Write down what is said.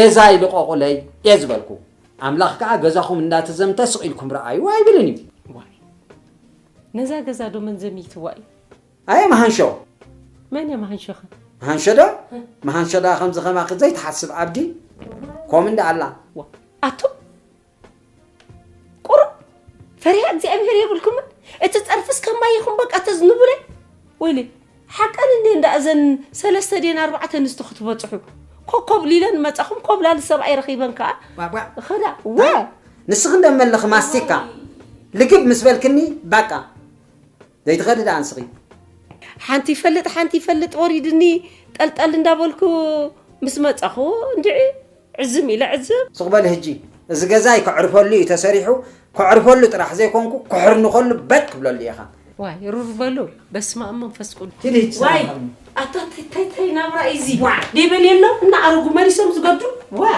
ገዛይ ልቐቑለይ እየ ዝበልኩ። ኣምላኽ ከዓ ገዛኹም እንዳተዘምተ ስቕ ኢልኩም ረኣዩ ኣይብልን እዩ። ዋይ ነዛ ገዛ ዶ መን ዘሚትዋ እዩ? ኣየ መሃንሾ መን እየ መሃንሾኸ? መሃንሾ ዶ? መሃንሾ ዳ ከምዚ ከማኺ ዘይትሓስብ ኣብዲ ኮም እንዳ ኣላ። ኣቱም ቁሩብ ፈሪሃ እግዚኣብሄር የብልኩምን? እቲ ፀርፍስ ከማይ ኢኹም በቃ ተዝንቡለ ወይለ ሓቀን እንደ እንዳ እዘን ሰለስተ ድየን ኣርባዕተ ኣንስቲ ክትበፅሑ ኮኮብ ሊለን መፃኹም ኮብላሊ ሰብኣይ ረኺበን ከዓ ኸዳ ወ ንስኺ እንደመለኺ ማስቲካ ልግብ ምስ በልክኒ ባቃ ዘይትኸዲ ደኣ ንስኺ። ሓንቲ ይፈልጥ ሓንቲ ይፈልጥ ወሪድኒ ጠልጠል እንዳበልኩ ምስ መፃኹ እንድዒ ዕዝም ኢለ ዕዝም ሱቕ በሊ ህጂ እዚ ገዛይ ከዕርፈሉ እዩ ተሰሪሑ ከዕርፈሉ ጥራሕ ዘይኮንኩ ክሕርንኸሉ በጥ ክብለሉ ኢኻ። ዋይ ሩር በሉ በስመ ኣብ መንፈስ ቅዱስ ኪዲ ህጂ ዋይ ሰላም። ኣታ ተይተይተይ ናብራ እዚ ዴበል የሎ እና ኣረጉ መሪሶም ዝገዱ ዋ